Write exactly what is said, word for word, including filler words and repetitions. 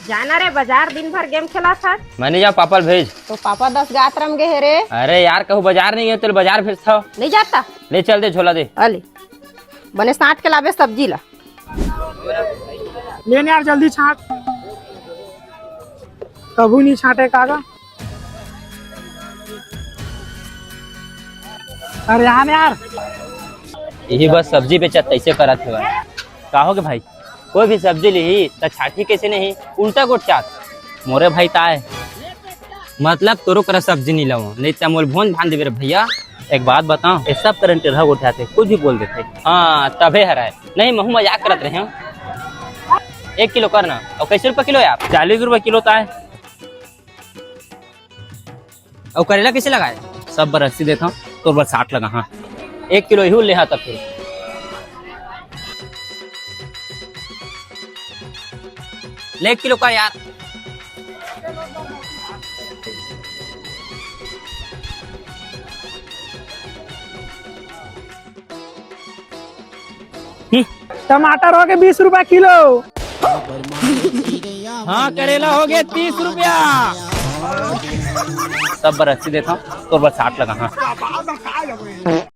जाना रे, बाजार दिन भर गेम खेला था। मैं नहीं जाऊँ, पापा ल भेज। तो पापा दस गात रम गे हे रे। अरे यार, कहूँ बाजार नहीं है, तो बाजार भेजता हो। नहीं जाता। ले चल दे झोला दे। अले, बने साँट के लाबे सब्जी ला। लेने यार, जल्दी छाँट। कभू नहीं छाँटे कागा। अरे यहाँ ने यार। यही बस सब्जी बेचत तैसे करत हे भाई। का हो गे भाई, कोई भी सब्जी लिही त छाँटही कैसे नहीं, उल्टा गोठियात। मोरे भाई ताय, मतलब तोरो करा सब्जी नहीं लावो, नहीं त मोल भोन भान देबे रे भैया। एक बात बताओ, ये सब करंट रह गोठियाते, कुछ भी बोल देते। हाँ, तभे हराए। नहीं, महू मजाक करत रहे हूँ। एक किलो करना। और कैसे रुपये किलो है आप? चालीस रुपये किलो ताय। अउ करेला कैसे लगाए? सब बर अस्सी देता हूँ, तोर बर साठ लगा। हाँ, एक किलो इहू ले, हाँ, तब फिर ले एक किलो का यार। हम्म। टमाटर हो गे बीस रुपया किलो। हाँ, करेला हो गे तीस रुपया। सब बर अस्सी देता हूँ, तोर बर साठ लगा। हाँ।